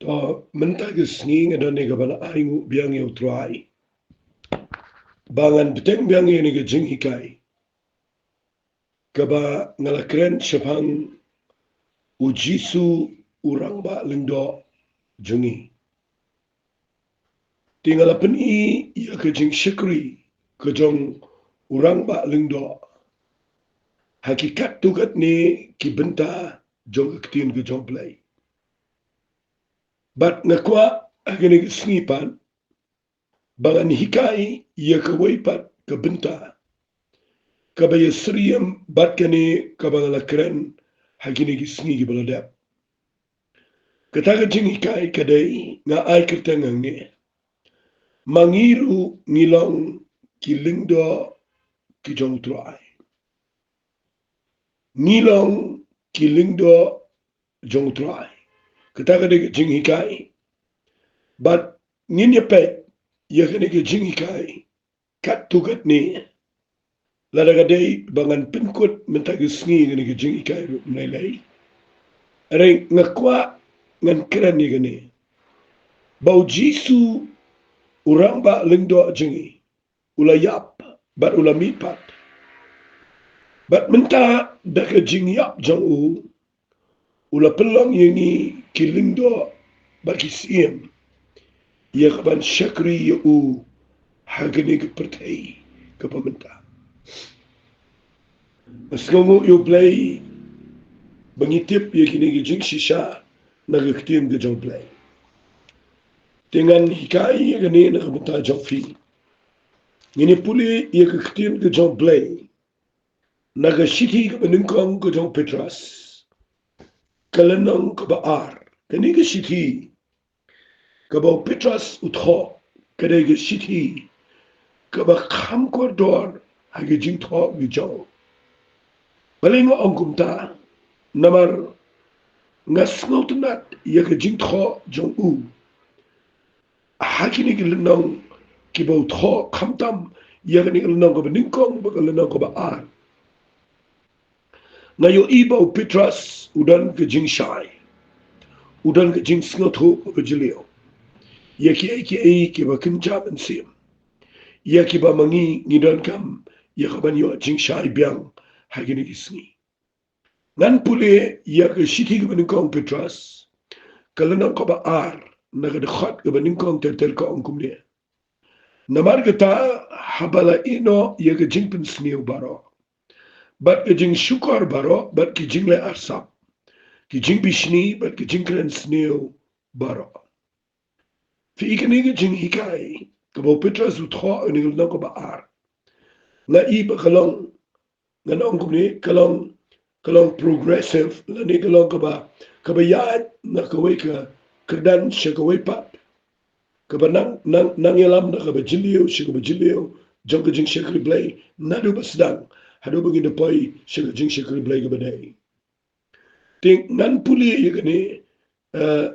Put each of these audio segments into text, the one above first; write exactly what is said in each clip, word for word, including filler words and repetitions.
Ba mynta ka sngi nga don ïa ka ban ai nguh biang ïa u Trai ba ngan bteng biang ïa kane ka jinghikai kaba nga la kren shaphang u Jisu, u Rangbah Lyngdoh jong ngi. Te nga la pyni ïa ka jingshakri ka jong u Rangbah Lyngdoh ha ki katto katne ki bynta jong ka ktien ka jong u Blei. Bad nga kwah ha kane ka sngi pat ba ngan hikai ïa kawei pat ka bynta kaba ïasyriem bad kane kaba nga la kren ha kine ki sngi kiba la dep. Kata ka jinghikai ka dei, nga ai kyrteng hangne: Ma ngi ruh ngi long ki lyngdoh ki jong u Trai. Ngi long ki lyngdoh jong u Trai. Kata ka dei ka jinghikai. Bad ngin ïa peit ïa kane ka jinghikai katto katne, lada ka dei ba ngan pynkut mynta ka sngi kane ka jinghikai ruh, ym lei lei. Hynrei nga kwah ngan kren ïa kane, ba u Jisu, u Rangbah Lyngdoh jong ngi, u la ïap bad u la mihpat. Bad mynta da ka jingïap jong u, u la pynlong ïa ngi ki lyngdoh bad ki syiem ïa ka ban shakri ïa u ha kane ka pyrthei kaba mynta. Nga sngewnguh ïa u Blei ba ngi tip ïa kine ki jingshisha na ka ktien ka jong u Blei. Te ngan hikai ïa kane na ka bynta jong phi. Ngin ïa pule ïa ka ktien ka jong u Blei na ka shithi kaba nyngkong ka jong u Petros, ka lynnong kaba ar. Kane ka shithi kaba u Petros u thoh ka dei ka shithi kaba kham kordor ha ki jingthoh ki jong u. Balei nga ong kumta? Namar nga sngewtynnat ïa ka jingthoh jong u ha kine ki lynnong kiba u thoh, khamtam ïa kane ka lynnong kaba nyngkong bad ka lynnong kaba ar. Nga ïohi ba u Petros u don ka jingshai, u don ka jingsngewthuh kaba jylliew ïa kiei kiei kiba kynja mynsiem, ïa kiba ma ngi ngi donkam ïa ka ban ïoh jingshai biang ha kine ki sngi. Ngan pule ïa ka shithi kaba nyngkong Petros, ka lynnong kaba ar, na ka dkhot kaba nyngkong ter ter, ka ong kumne: Namar kata, haba la ïehnoh ïa ka jingpynsniew baroh, bad ka jingshukor baroh, bad ki jingleh arsap, ki jingbishni bad ki jingkren sniew baroh. Phi i kane ka jinghikai kaba u Petros u thoh ha kane ka lynnong kaba ar, nga i ba ka long, ngan ong kumne, ka long, ka long progressive, lane ka long kaba, kaba ïaid na kawei ka kyrdan sha kawei pat, kaba nang, nang, nang ïalam na kaba jylliew sha kaba jylliew jong ka jingshakri Blei, naduh ba sdang haduh ba ngin da poi sha ka jingshakri Blei kaba dei. Te ngan pule ïa kane, eh,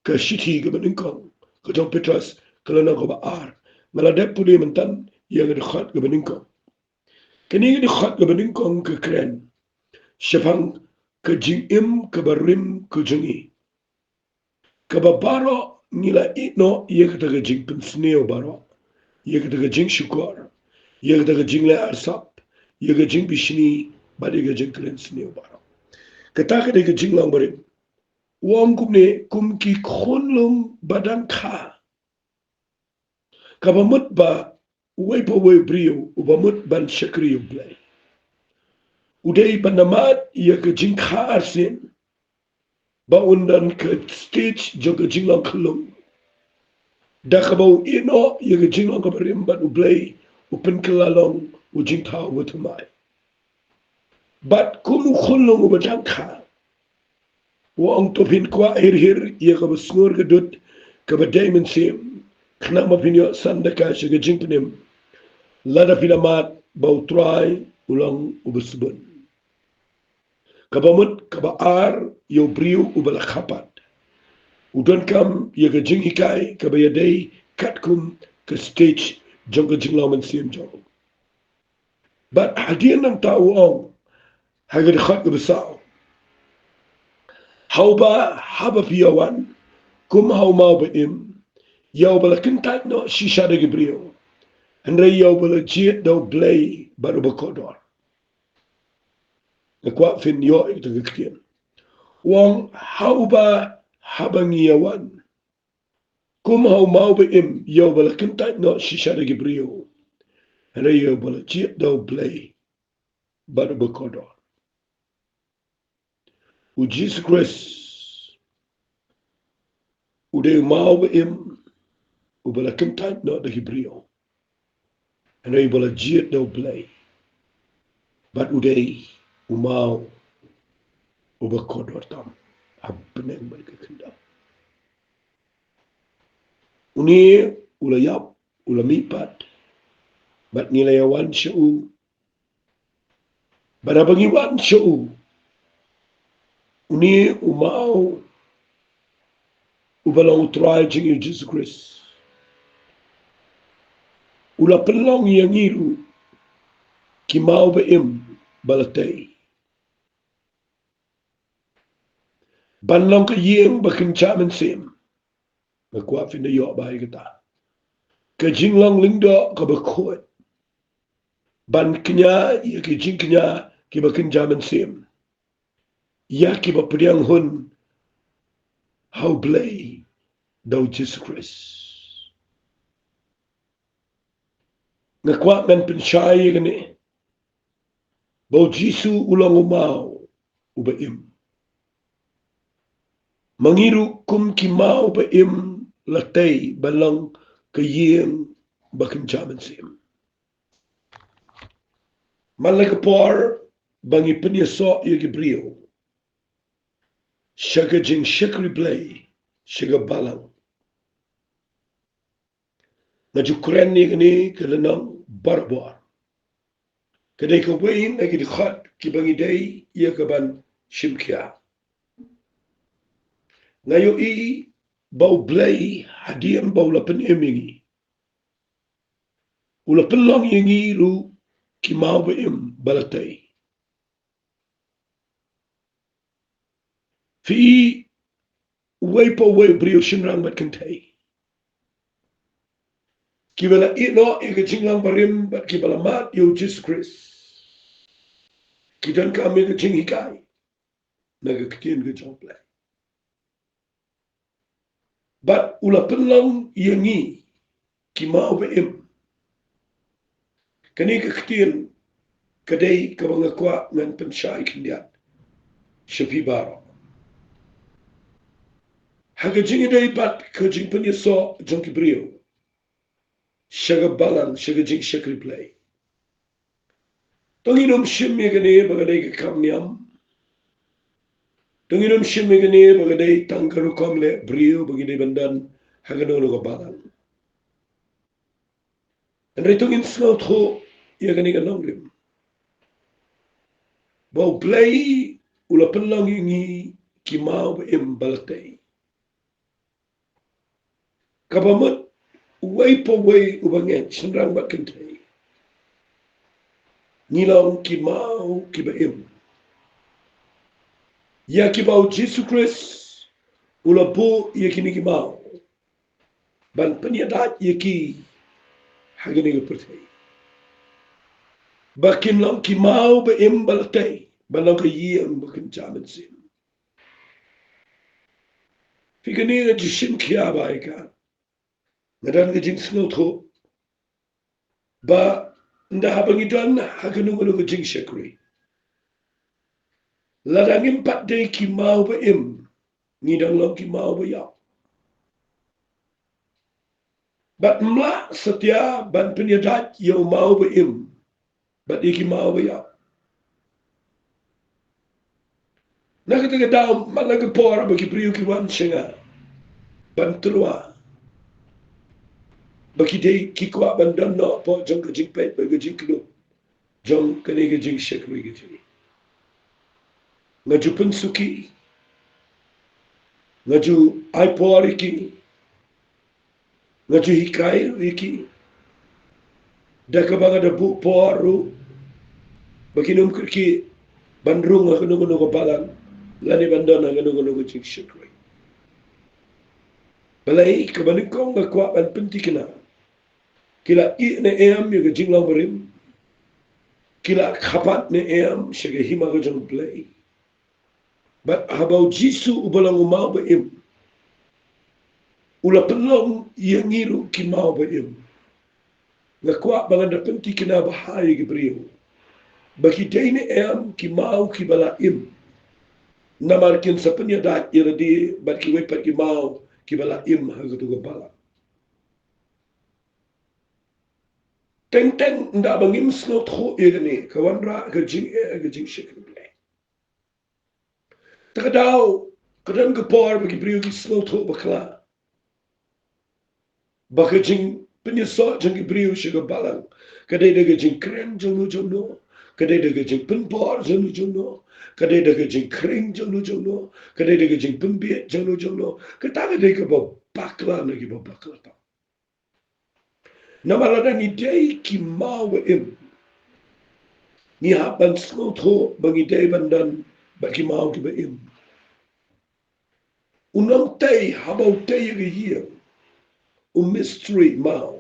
ka shithi kaba nyngkong ka jong u Petros, ka lynnong kaba ar. Nga la dep pule mynta ïa ka dkhot kaba nyngkong. Kane ka dkhot kaba nyngkong ka kren shaphang ka jingim kaba rim ka jong ngi, kaba baroh ngi la ïehnoh ïa kata ka jingpynsniew baroh, ïa kata ka jingshukor, ïa kata ka jingleh arsap, ïa ka jingbishni bad ïa ka jingkren sniew baroh. Kata ka dei ka jinglong barim. U ong kumne: Kum ki khunlung ba dang kha, kaba mut ba uwei pa uwei u briew uba mut ban shakri ïa u Blei, u dei ban namar ïa ka jingkha arsien, ba un don ka stage jong ka jinglong khyllung, da kaba u ïehnoh ïa ka jinglong kaba rim bad u Blei, u pynkylla long u jingthaw uba thymmai. Bad kum u khunlung uba dang kha, u ong: To phin kwah hir hir ïa kaba sngur ka dud kaba dei mynsiem, khnang ba phin ïoh san da ka sha ka jingpynim, lada phi la mad ba u Trai u long uba sbun. Kaba mut kaba ar ïa u briew uba la kha pat, u donkam ïa ka jinghikai kaba ïadei katkum ka stage jong ka jinglong mynsiem jong u. Bad hadien nangta u ong ha ka dkhot kaba saw: Ha uba, haba phi ïa wan, kum ha u maw ba im, ïa uba la kyntait noh shisha da ki briew, hynrei ïa uba la jied da U Blei bad uba kordor. Nga kwah phin ïoh ïa kata ka ktien. U ong ha uba haba ngi ïa wan, kum ha u maw ba im, ïa uba la kyntait noh shisha da ki briew, hynrei ïa uba la jied da U Blei bad uba kordor. U Jisu Khrist u dei u maw ba im, uba la kyntait noh da ki briew, hynrei uba la jied da U Blei, bad u dei u maw uba kordor tam ha bneng bad ka khyndew. Une u la ïap, u la mihpat, bad ngi la ïa wan sha u. Bad haba ngi wan sha u, une u maw uba long u Trai jong ngi u Jisu Khrist u la pynlong ïa ngi ruh ki maw ba im ba la tei, ban long ka ïing ba kynja mynsiem. Nga kwah phin da ïoh bha ïa kata. Ka jinglong lyngdoh kaba khuid, ban kñia ïa ki jingkñia kiba kynja mynsiem, ïa kiba pdiang hun ha U Blei da u Jisu Khrist. Nga kwah ngan pynshai ïa kane, ba u Jisu u long u maw uba im. Ma ngi ruh kum ki maw ba im la tei ban long ka ïing ba kynja mynsiem. Man la ka por ba ngi pynïasoh ïa ki briew sha ka jingshakri Blei, sha ka balang. Nga ju kren ïa kane ka lynnong barabor. Ka dei kawei na ki dkhot kiba ngi dei ïa ka ban shim khia. Nga ïohi ba U Blei hadien ba u la pynim ïa ngi, u la pynlong ïa ngi ruh ki maw ba im ba la tei. Phi i, uwei pa uwei u briew shynrang bad kynthei kiba la ïehnoh ïa ka jinglong barim bad kiba la mad ïa u Jisu Khrist, ki donkam ïa ka jinghikai na ka ktien ka jong U Blei. Bad u la pynlong ïa ngi ki maw ba im. Kane ka ktien ka dei kaba nga kwah ngan pynshai khyndiat sha phi baroh. Ha ka jingïadei bad ka jingpynïasoh jong ki briew sha ka balang, sha ka jingshakri Blei, to ngin ym shim ïa kane ba ka dei ka kam niam. To ngin ym shim ïa kane ba ka dei tang ka rukom leh briew ba ngi dei ban don ha kano kano ka balang. Hynrei to ngin sngewthuh ïa kane ka nongrim, ba U Blei u la pynlong ïa ngi ki maw ba im ba la tei, kaba mut uwei pa uwei uba ngeit, shynrang bad kynthei, ngi long ki maw kiba im ïa kiba u Jisu Khrist u la buh ïa kine ki maw ban pynïadait ïa ki ha kane ka pyrthei, ba kin long ki maw ba im ba la tei, ban long ka ïing ba kynja mynsiem. Phi, kane nga ju shim khia bha ïa ka. Nga don ka jingsngewthuh ba ynda haba ngi don ha kano kano ka jingshakri, lada ngim pat dei ki maw ba im, ngi dang long ki maw ba ïap. Bad ym lah satia ban pynïadait ïa u maw ba im bad ïa ki maw ba ïap. Na kata ka daw, man la ka por ba ki briew ki wan sha nga ban tyrwa, ba ki dei, ki kwah ban don noh hapoh jong ka jingpeit bad ka jingkynduh jong kane ka jingshakri ka jong ngi, nga ju pynsuki, nga ju ai por ïa ki, nga ju hikai ïa ki, da kaba nga da buh por ruh ba kin ym kyrkieh ban rung ha kano kano ka balang lane ban don ha kano kano ka jingshakri. Balei? Kaba nyngkong nga kwah ban pynthikna. Ki la ïeh ne em ïa ka jinglong barim? Ki la kyrpad ne em sha ka hima ka jong U Blei? Bad haba U Jisu uba long u maw ba im u la pynlong ïa ngi ruh ki maw ba im, nga kwah ba ngan da pynthikna bha ïa ki briew ba ki dei ne em ki maw kiba la im. Namar kin sa pynïada ïa lade bad kiwei pat ki maw kiba la im ha kato ka balang. Teng teng ynda ba ngim sngewthuh ïa kane, ka wanrah ka jingeh, ka jingshakri Blei. Te ka daw, ka don ka por ba ki briew ki sngewthuh bakla ba ka jingpynïasoh jong ki briew sha ka balang ka dei da ka jingkren jong no jong no, ka dei da ka jingpynbor jong no jong no, ka dei da ka jingkhring jong no jong no, ka dei da ka jingpynbieit jong no jong no. Kata ka dei kaba bakla na kiba bakla tam. Namar lada ngi dei ki maw ba im, ngi hap ban sngewthuh ba ngi dei ban don bad ki maw kiba im. U nongtei, haba u tei ïa ka ïing, u mistri maw,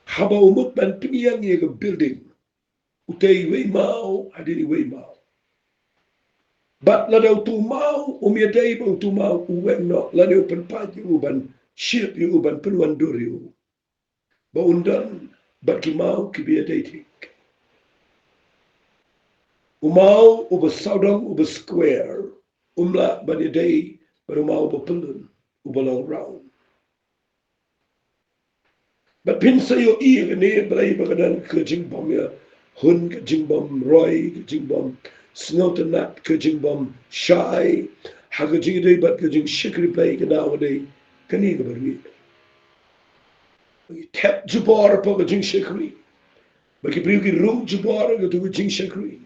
haba u mut ban pynïeng ïa ka building, u tei iwei maw hadien iwei maw. Bad lada uto u maw um ïadei bad uto u maw, u weng noh, lane u pynpait ïa u ban shit ïa u, ban pynwandur ïa u, ba un don bad ki maw kiba ïadei thik. U maw uba sawdong, uba square, um lah ban ïadei bad u maw uba pyllun, uba long round. Bad phin sa ïohi ïa kane, balei ba ka don ka jingbym ïahun, ka jingbym roi, ka jingbym sngewtynnat, ka jingbym shai ha ka jingïadei bad ka jingshakri Blei, ka daw ka dei kane kaba rit. Ba ki thep jubor hapoh ka jingshakri, ba ki briew ki rung jubor ha kato ka jingshakri.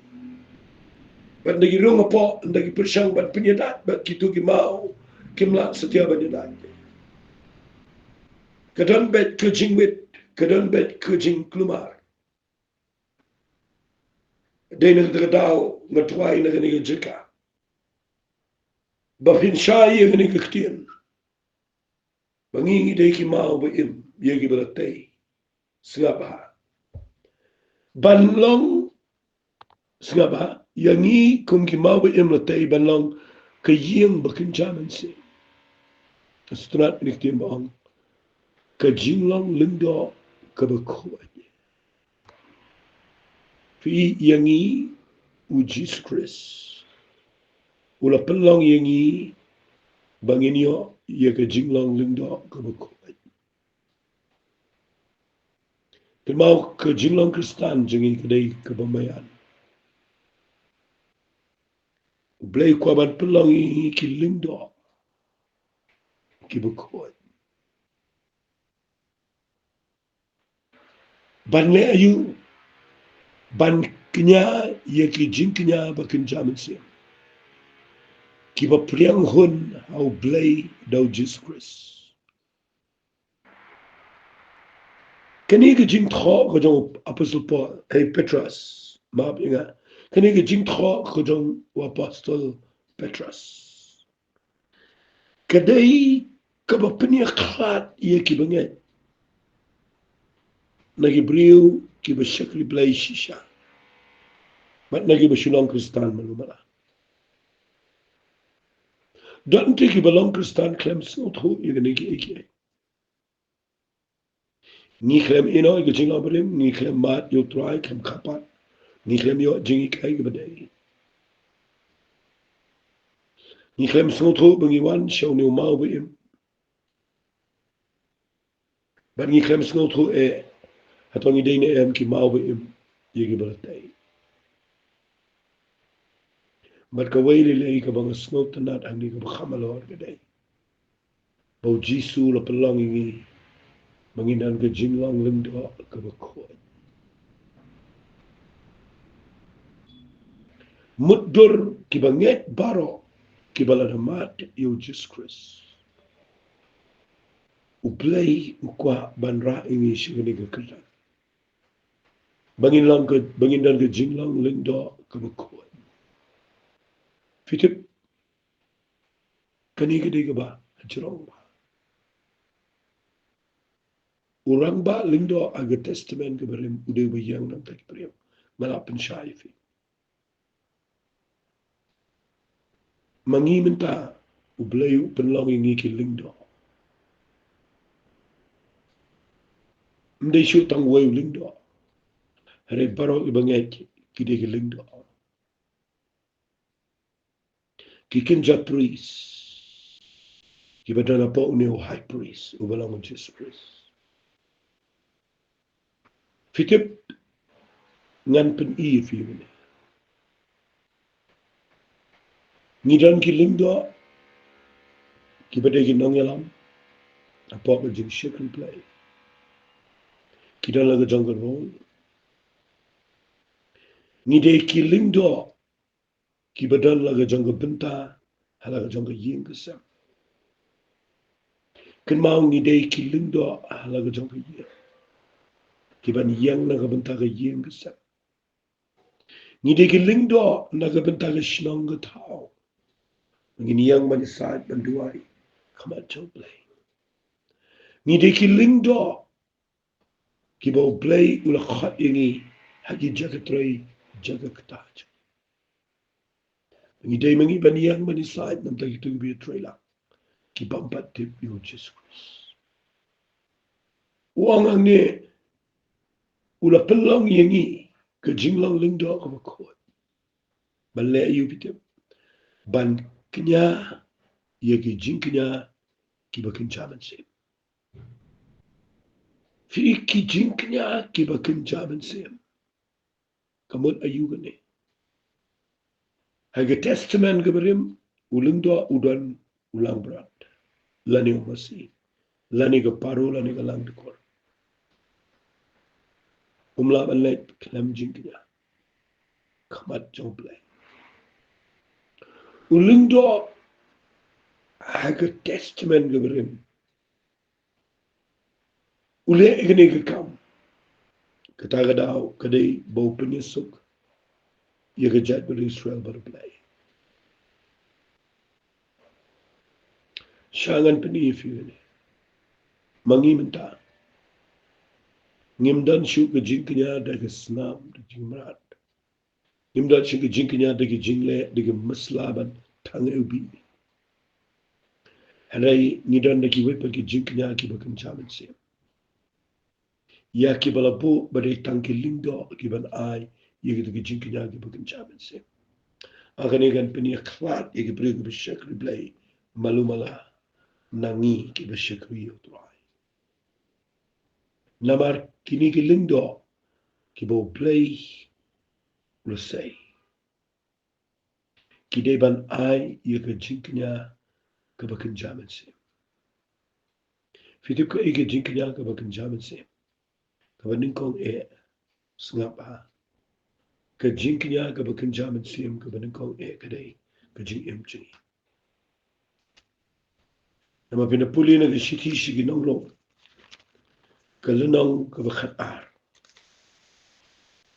Bad ynda ki rung hapoh, ynda ki pyrshang ban pynïadat bad kito ki maw, kim lah satia ban ïadat. Ka don beit ka jingwit, ka don beit ka jingkulmar. Dei na kata ka daw nga duwai na kane ka jaka ba phin shai ïa kane ka ktien, ba ngi ngi dei ki maw ba im ïa kiba la tei. Sngap bha. Ban long, sngap bha, ïa ngi kum ki maw ba im la tei ban long ka ïing ba kynja mynsiem. Sngewtynnat ïa kane ka ktien ba ong ka jinglong lyngdoh kaba khuid. Phi, ïa ngi U Jisu Khrist u la pynlong ïa ngi ba ngin ïoh ïa ka jinglong lyngdoh kaba khuid. Pynmaw ka jinglong Khristan jong ngi ka dei kaba maian. U Blei u kwah ban pynlong ïa ngi ki lyngdoh kiba khuid. Ban leh aïu? Ban kñia ïa ki jingkñia ba kynja mynsiem kiba pdiang hun ha U Blei da U Jisu Khrist. Kane ka jingthoh ka jong u Apostol Paul, eh, Petros, map ïa nga. Kane ka jingthoh ka jong u Apostol Petros ka dei kaba pynïakhlad ïa kiba ngeit na ki briew kiba shakri Blei shisha bad na kiba shu long Khristan malu mala. Don te kiba long Khristan khlem sngewthuh ïa kine kiei kiei. Ngi khlem ïehnoh ïa ka jinglong barim, ngi khlem mad ïa U Trai, khlem kyrpad, ngi khlem ïoh jinghikai kaba dei. Ngi khlem sngewthuh ba ngi wan sha une u maw ba im. Bad ngi khlem sngewthuh eh, hato ngi dei ne em ki maw ba im ïa kiba la tei. Bad kawei lei lei kaba nga sngewtynnat hangne kaba kham halor ka dei ba U Jisu u la pynlong ïa ngi ba ngin don ka jinglong lyngdoh kaba khuid. Mutdur kiba ngeit baroh kiba la da mad ïa U Jisu Khrist, U Blei u kwah ban rah ïa ngi sha kane ka kyrdan ba ngin long ka, ba ngin don ka jinglong lyngdoh kaba khuid. Phi tip, kane ka dei kaba hajrong bha. U rangbah lyngdoh ha ka Testament kaba rim u dei uba ïeng namar ki briew. Nga la pynshai ïa phi. Ma ngi mynta, U Blei u pynlong ïa ngi ki lyngdoh. Ym dei shuh tang uwei u lyngdoh. Hynrei baroh kiba ngeit ki dei ki lyngdoh. Ki kynja priest kiba don hapoh une u high priest uba long u Jisu Khrist. Phi tip, ngan pyni ïa phi une. Ngi don ki lyngdoh kiba dei ki nongïalam hapoh ka jingshakri Blei. Ki don la ka jong ka role. Ngi dei ki lyngdoh kiba don la ka jong ka bynta ha la ka jong ka ïing ka sem. Kynmaw, ngi dei ki lyngdoh ha la ka jong ka ïing, kiban ïeng na ka bynta ka ïing ka sem. Ngi dei ki lyngdoh na ka bynta ka shnong ka thaw. Ngin ïeng ban ïasaid ban duwai ha khmat jong U Blei. Ngi dei ki lyngdoh kiba U Blei u la khot ïa ngi ha ki jaka trei, jaka ktah. Ngi dei ma ngi ban ïeng ban ïasaid namar kito kiba ïatrei lang, ki bym pat tip ïa U Jisu Khrist. U ong hangne, u la pynlong ïa ngi ka jinglong lyngdoh kaba khuid. Ban leh aïu, phi tip? Ban kñia ïa ki jingkñia kiba kynja mynsiem. Phi, ki jingkñia kiba kynja mynsiem. Ka mut aïu kane? Ha ka Testament kaba rim, u lyngdoh u don u langbrot, lane u masi, lane ka paru, lane ka langdkhot. Um lah ban leit khlem jingkñia ha khmat jong U Blei. U lyngdoh ha ka Testament kaba rim u leh ïa kane ka kam. Kata ka daw ka dei ba u pynïasuk ïa ka jaitbynriew Israel bad U Blei. Sha ngan pyni ïa phi kane. Ma ngi mynta, ngim don shuh ka jingkñia da ka snam, da ka jingmrad. Ngim don shuh ka jingkñia da ka jingleh, da ka messla ban thang ïa u bih. Hynrei ngi don da kiwei pat ki jingkñia kiba kynja mynsiem, ïa kiba la buh ba dei tang ki lyngdoh kiban ai ïa kita ki jingkñia kiba kynja mynsiem. Ha kane ngan pynïakhlad ïa ki briew kiba shakri Blei malu mala na ngi kiba shakri ïa U Trai. Namar kine ki lyngdoh kiba U Blei u la sei, ki dei ban ai ïa ka jingkñia kaba kynja mynsiem. Phi tip kaei ka jingkñia kaba kynja mynsiem? Kaba nyngkong eh, sngap bha. Ka jingkñia kaba kynja mynsiem kaba nyngkong eh ka dei ka jingim jong ngi. Namar phin ïa pule na ka shithi sha ki Nong Rom, ka lynnong kaba khatar,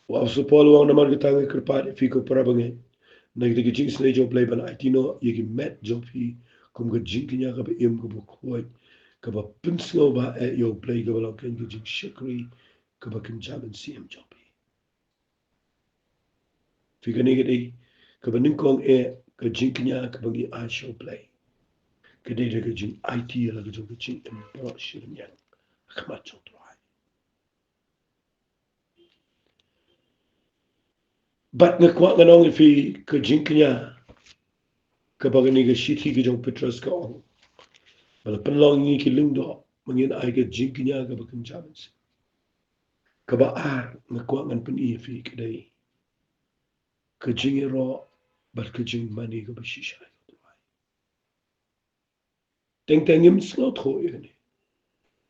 u Apostol Paul u ong, namar kata nga kyrpad ïa phi ko para bangeit, na kita ki jingsnei jong U Blei, ban aiti noh ïa ki met jong phi kum ka jingkñia kaba im, kaba khuid, kaba pynsngewbha eh ïa U Blei, kaba long kein ka jingshakri kaba kynja mynsiem jong phi. Phi, kane ka dei kaba nyngkong eh ka jingkñia kaba ngi ai sha U Blei. Ka dei da ka jingaiti ïa la ka jong ka jingim baroh shi rynïeng ha khmat jong U Trai. Bad nga kwah ngan ong ïa phi, ka jingkñia kaba kane ka shithi ka jong u Petros ka ong, ba la pynlong ïa ngi ki lyngdoh ba ngin ai ka jingkñia kaba kynja mynsiem. Kaba ar nga kwah ngan pyni ïa phi ka dei ka jingïaroh bad ka jingmane kaba shisha ïa U Trai. Teng teng ngim sngewthuh ïa kane.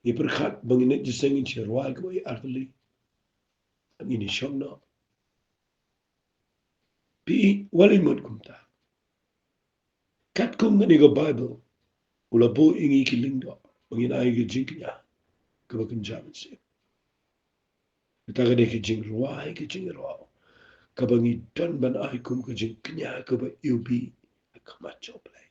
Ngi pyrkhat ba ngin ïa jingïaseng, ngin sa rwai kawei ar tylli, ngin ïa shong noh. Phi, wat leit mut kumta. Katkum kane ka Baibl, u la buh ïa ngi ki lyngdoh ba ngin ai ka jingkñia kaba kynja mynsiem. Kata ka dei ka jingrwai, ka jingïaroh kaba ngi don ban ai kum ka jingkñia kaba iwbih ha khmat jong U Blei.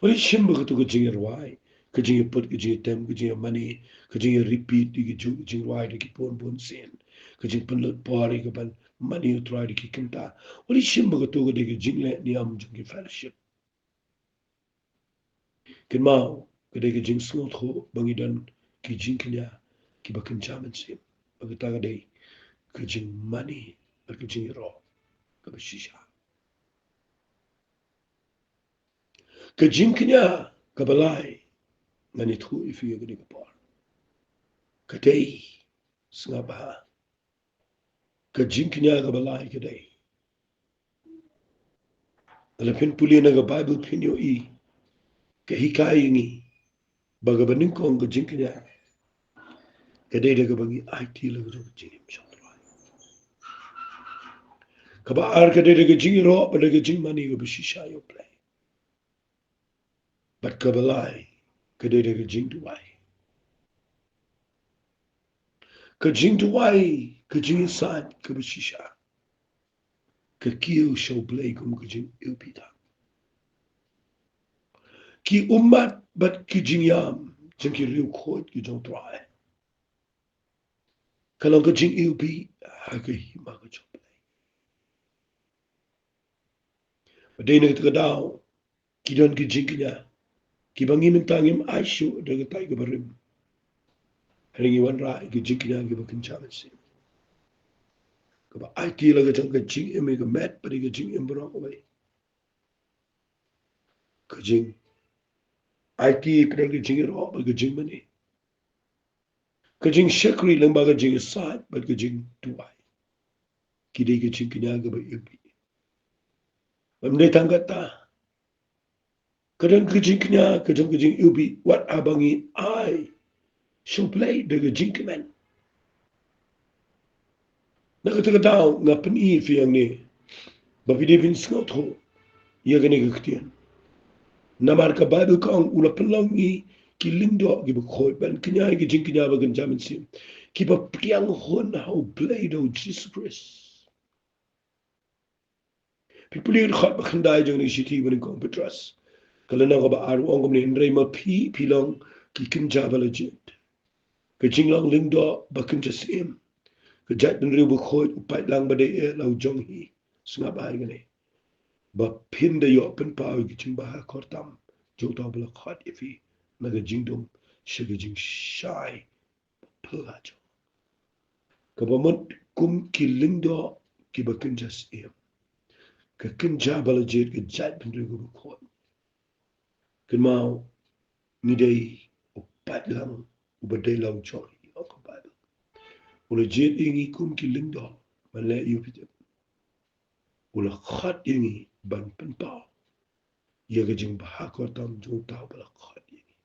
Wat leit shim ba kata ka jingrwai, Ka jingïaput, ka jingïatem, ka jingïamane, ka jingïa repeat ïa ki jong, ka jingrwai da ki pun bun sien, ka jingpynlut por ïa ka ban mane ïa u Trai da ki kynta. Wat la shim ba kato ka dei ka jingleh niam jong ki fellowship. Kynmaw, ka dei ka jingsngewthuh ba ngi don ki jingkñia kiba kynja mynsiem. Ba kata ka dei ka jingmane bad ka jingïaroh kaba shisha. Ka jingkñia kaba lai, ngan ïathuh ïa phi ïa kane ka por. Ka dei, sngap bha. Ka jingkñia kaba lai ka dei, lada phin pule na ka Baibl phin ïohi ka hikai ïa ngi ba kaba nyngkong ka jingkñia ka dei da kaba ngi aiti la ka jong ka jingim sha U Trai. Kaba ar ka dei da ka jingïaroh bad da ka jingmane kaba shisha ïa U Blei. Bad kaba lai ka dei da ka jingduwai. Ka jingduwai, ka jingïasaid kaba shisha, ka kiew sha U Blei kum ka jingïohi. Ki ummat bad ki jingïam jong ki riewkhuid ki jong U Trai ka long ka jingïohi ha ka hima ka jong U Blei. Ba dei na kata ka daw ki don ki jingkñia kiba ngi mynta ngim ai shuh da katai kaba rim. Hynrei ngi wanrah ïa ki jingkñia kiba kynja mynsiem, kaba aiti la ka jong ka jingim ïa ka met bad ïa ka jingim baroh kawei. Ka jingaiti ka don ka jingïaroh bad ka jingmane. Ka jingshakri lyngba ka jingïasaid bad ka jingduwai, ki dei ka jingkñia kaba ïohi. Ym dei tang kata, ka don ka jingkñia ka jong ka jingïohi wat haba ngi ai sha U Blei da ka jingkmen. Na kata ka daw nga pyni ïa phi hangne ba phi dei phin sngewthuh ïa kane ka ktien. Namar ka Baibl ka ong, u la pynlong ïa ngi ki lyngdoh kiba khuid ban kñia ïa ki jingkñia ba kynja mynsiem, kiba pdiang hun ha U Blei da U Jisu Khrist. Phi pule ha ka dkhot ba khyndai jong kane ka shithi ba nyngkong Petros, ka lynnong kaba ar, u ong kumne: Hynrei ma phi, phi long ki kynja ba la jied, ka jinglong lyngdoh ba kynja syiem, ka jaitbynriew bakhuid, u paidlang ba dei eh la u jong hi. Sngap bha ïa kane: Ba phin da ïoh pynpaw ïa ka jingbha kyrtam jong uta uba la khot ïa phi na ka jingdum sha ka jingshai phylla jong, kaba mut kum ki lyngdoh kiba kynja syiem, ka kynja ba la jied, ka jaitbynriew kaba khuid. Kynmaw, ngi dei u paidlang uba dei la u jong hi, ong ka Baibl. U la jied ïa ngi kum ki lyngdoh ban leh ïa u phi tip. U la khot ïa ngi ban pynpaw ïa ka jingbha kyrtam jong uta uba la khot ïa ngi.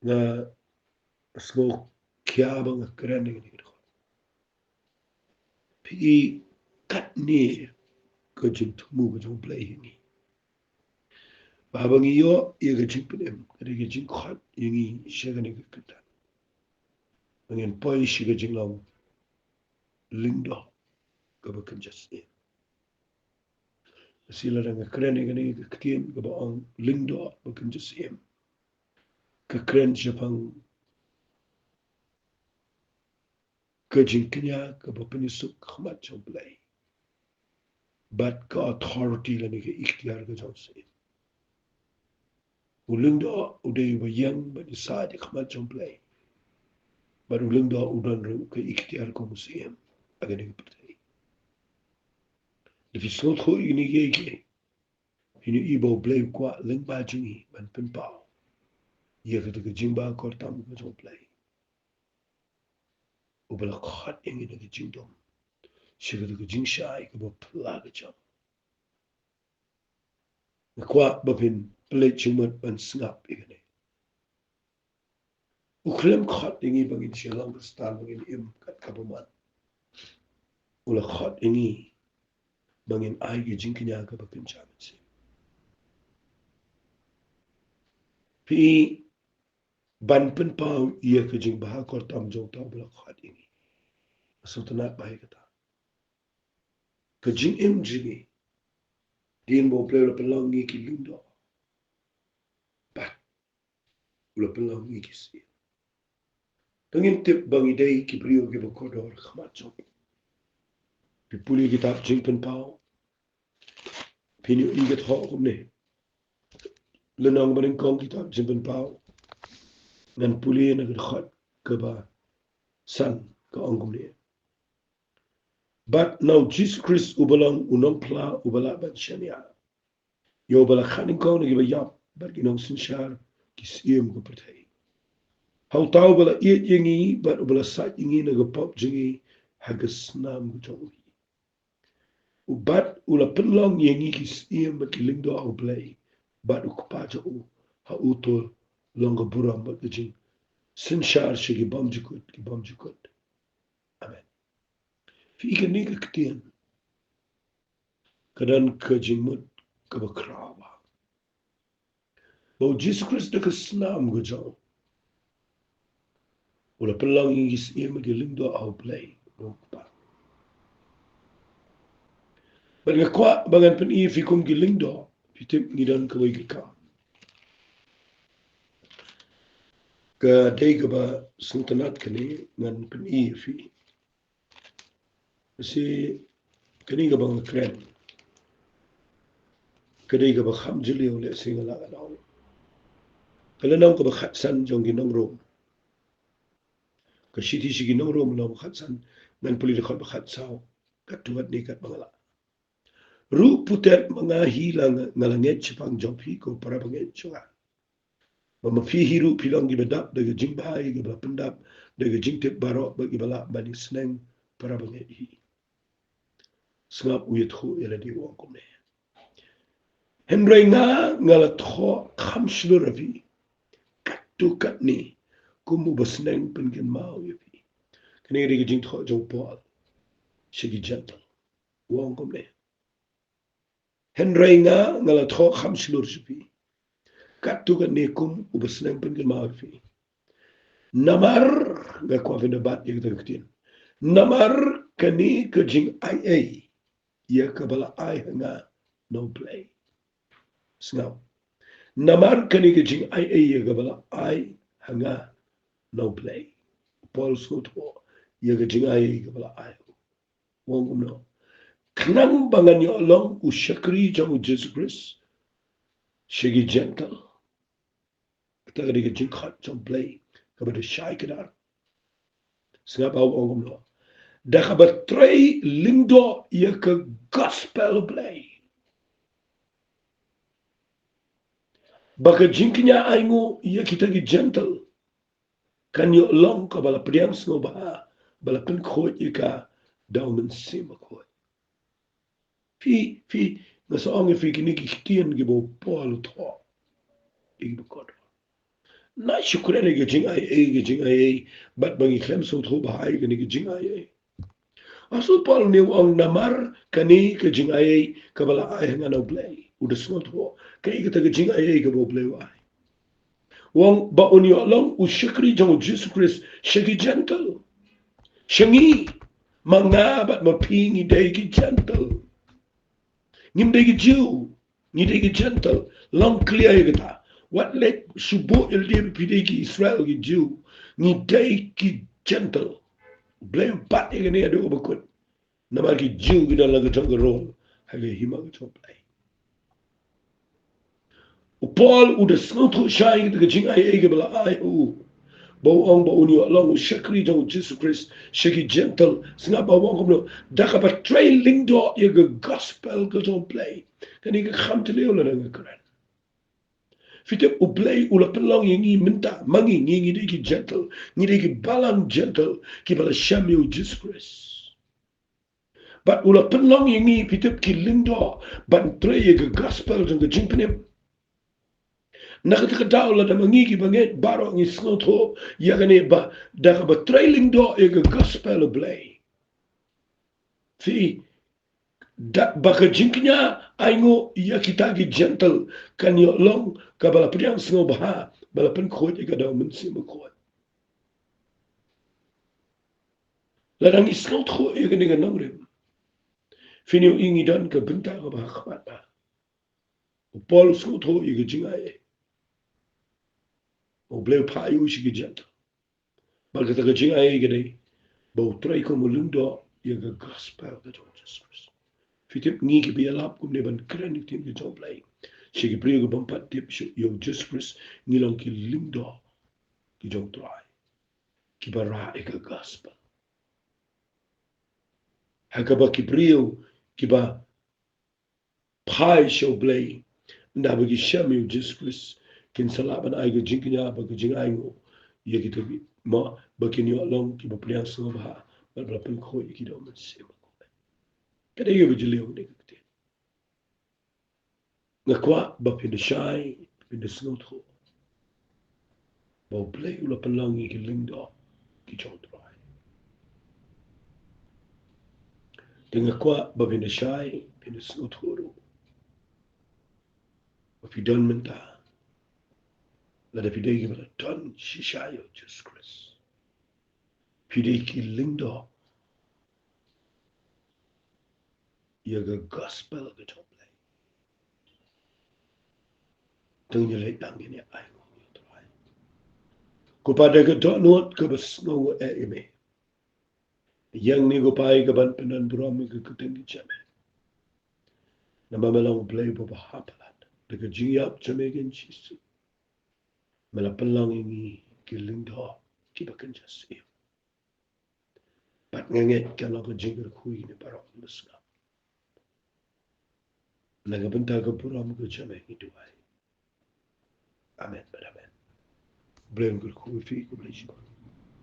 Nga sngewkhia ba nga kren ïa kane ka dkhot. Phi i katne ka jingthmu ka jong U Blei ïa ngi, ba haba ngi ïoh ïa ka jingpynim, ka dei ka jingkhot ïa ngi sha kane ka kyrdan, ba ngin poi sha ka jinglong lyngdoh kaba kynja syiem. Lada nga kren ïa kane ka ktien kaba ong lyngdoh ba kynja syiem, ka kren shaphang ka jingkñia kaba pynïasuk ha khmat jong U Blei bad ka authority lane ka iktiar ka jong U Syiem. U lyngdoh u dei uba ïeng bad ïasaid ha khmat jong U Blei, bad u lyngdoh u don ruh ka iktiar kum u Syiem ha kane ka pyrthei. Lada phi sngewthuh ïa kine kiei kiei, phin ïohi ba U Blei u kwah lyngba jong ngi ban pynpaw ïa kata ka jingbha kyrtam ka jong U Blei, uba la khot ïa ngi na ka jingdum sha kata ka jingshai kaba phylla ka jong. Nga kwah ba phin pynleit jingmut ban sngap ïa kane. U khlem khot ïa ngi ba ngin shu long Khristan, ba ngin im kat kaba mon. U la khot ïa ngi ba ngin ai ka jingkñia kaba kynja mynsiem. Phi i, ban pynpaw ïa ka jingbha kyrtam jong uta uba la khot ïa ngi. Sngewtynnat bha ïa kata. Ka jingim jong ngi, hadien ba U Blei u la pynlong ïa ngi ki lyngdoh, u la pynlong ïa ngi ki syiem. Te ngin tip ba ngi dei ki briew kiba kordor ha khmat jong u. Phi pule kitab Jingpynpaw, phin ïohi ka thoh kumne. Lynnong ba nyngkong kitab Jingpynpaw, ngan pule na ka dkhot kaba san, ka ong kumne: Bad na u Jisu Khrist uba long u nongphla uba lah ban shaniah, ïa uba la khadnyngkong na kiba ïap bad ki nongsynshar ki syiem ka pyrthei. Ha uta uba la ïeit ïa ngi bad uba la sait ïa ngi na ka pop jong ngi ha ka snam ka jong u hi. U bad u la pynlong ïa ngi ki syiem bad ki lyngdoh ha u Blei bad u Kpa jong u. Ha u to long ka burom bad ka jingsynshar sha ki bymjukut ki bymjukut. Amen. Phi i kane ka ktien, ka don ka jingmut kaba khraw ba ba u Jisu Khrist da ka snam ka jong u, u la pynlong ïa ngi ki syiem ki lyngdoh ha u Blei u Kpa. Bad nga kwah ba ngan pyni ïa phi kum ki lyngdoh, phi tip ngi don kawei ka kam. Ka dei kaba sngewtynnat kane, ngan pyni ïa phi. Shi kane kaba nga kren, ka dei kaba kham jylliew, lehse nga lah ban ong. Ka lynnong kaba khatsan jong ki nong Rom. Ka shithi sha ki nong Rom lynnong kaba khatsan, ngan pule dkhot ba khatsaw. Katto katne katba nga lah. Ruh puteng ma nga hi la nga, nga la ngeit shaphang jong phi, ko para bangeit jong nga, ba ma phi hi ruh phi long kiba dap da ka jingbha ïa kiba la pyndap da ka jingtip baroh bad kiba lah ban ïasneng para bangeit hi. Sngap, u ïathuh ïa lade, u ong kumne: Hynrei nga, nga la thoh kham shlur ïa phi katto katne kum uba sneng pynkynmaw ïa phi. Kane ka dei ka jingthoh jong u Paul sha ki Jentil. U ong kumne: Hynrei nga, nga la thoh kham shlur sha phi katto katne kum uba sneng pynkynmaw ïa phi. Namar, nga kwah phin da bat ïa kata ka ktien, namar kane ka jingaiei ïa kaba la ai ha nga na u Blei. Sngap. Namar kane ka jingaiei ïa kaba la ai ha nga na u Blei. U Paul u sngewthuh ïa ka jingaiei kaba la ai. U ong kumno? Khnang ba ngan ïoh long u shakri jong u Jisu Khrist sha ki Jentil. Kata ka dei ka jingkhot jong u Blei kaba da shai kdar. Sngap, u ong kumno? Da kaba trei lyngdoh ïa ka gospel u Blei, ba ka jingkñia ainguh ïa kita ki Jentil kan ïoh long kaba la pdiang sngewbha, ba la pynkhuid ïa ka da u Mynsiem Bakhuid. Phi, phi, nga sa ong ïa phi, kine ki ktien kiba u Paul u thoh ïa kiba kordor. Nai shu kren ïa ka jingaiei, ka jingaiei, bad ba ngi khlem sngewthuh bha ïa kane ka jingaiei. Hynrei u Paul une u ong namar kane ka jingaiei kaba la ai ha nga na u Blei. U da sngewthuh kaei kata ka jingaiei kaba u Blei u ai. U ong ba un ïoh long u shakri jong u Jisu Khrist sha ki Jentil. Sha ngi, ma nga bad ma phi ngi dei ki Jentil. Ngim dei ki Jiw, ngi dei ki Jentil. Long clear ïa kata. Wat leit shu buh ïa lade ba phi dei ki Israel, ki Jiw. Ngi dei ki Jentil. Blei u bat ïa kane haduh ba kut. Namar ki Jiw ki don la ka jong ka role ha ka hima ka jong u Blei. U Paul u da sngewthuh shai ïa ka jingaiei kaba la ai ha u, ba u ong ba un ïoh long u shakri jong u Jisu Khrist sha ki Jentil. Sngap, ba u ong kumno? Da kaba trei lyngdoh ïa ka gospel ka jong u Blei. Kane ka kham jylliew lada nga kren. Phi tip, u Blei u la pynlong ïa ngi mynta, ma ngi, ngi, ngi dei ki Jentil, ngi dei ki balang Jentil kiba la shem ïa u Jisu Khrist. Bad u la pynlong ïa ngi, phi tip, ki lyngdoh ban trei ïa ka gospel jong ka jingpynim. Na kata ka daw, lada ma ngi ki bangeit baroh ngi sngewthuh ïa kane, ba da kaba trei lyngdoh ïa ka gospel u Blei, phi, da ba ka jingkñia ainguh ïa kita ki Jentil kan ïoh long kaba la pdiang sngewbha, ba la pynkhuid ïa ka da u Mynsiem Bakhuid. Lada ngi sngewthuh ïa kane ka nongrim, phin ïohi ngi don ka bynta kaba ha khmat bha. U Paul u sngewthuh ïa ka jingaiei. U Blei u phah ïa u sha ki Jentail. Bad kata ka jingai ka dei ba u trei kum u lyngdoh ïa ka gospel ka jong u Jisu Khrist. Phi tip ngi kiba ïalap kumne ban kren ïa ka ktien ka jong u Blei sha ki briew kiba ym pat tip shuh ïa u Jisu Khrist, ngi long ki lyngdoh ki jong u Trai, kiba rah ïa ka gospel. Ha kaba ki briew kiba phai sha u Blei, ynda ba ki shem ïa u Jisu Khrist, kin sa lah ban ai ka jingkñia bad ka jingainguh ïa kita ki, ma ba kin ïoh long kiba pdiang sngewbha bad ba la pynkhuid ïa ki da u Mynsiem Bakhuid. Ka dei kaba jylliew kane ka ktien. Nga kwah ba phin da shai, phin da sngewthuh ba u Blei u la pynlong ïa ki lyngdoh ki jong u Trai. Te nga kwah ba phin da shai, phin da sngewthuh ruh ba phi don mynta, lada phi dei kiba la don shisha ïa u Jisu Khrist, phi dei ki lyngdoh ïa ka gospel ka jong u Blei. Te ngin ïa leit tang ngin ïa ainguh ïa u Trai. Ko Pa, da ka dohnud kaba sngew eh ïa me, ïa ngi ko Pa ïa ka ban pyndon burom ïa ka ktien ka jong me. Namar me long u Blei uba bha palat, da ka jingïap jong me Kynrad Jisu, me la pynlong ïa ngi ki lyngdoh kiba kynja syiem. Bad nga ngeit kan long ka jingkyrkhu ïa kine baroh kiba sngap. Na ka bynta ka burom ka jong me ngi duwai. Amen bad amen. Blei un kyrkhu ïa phi, khublei shibun.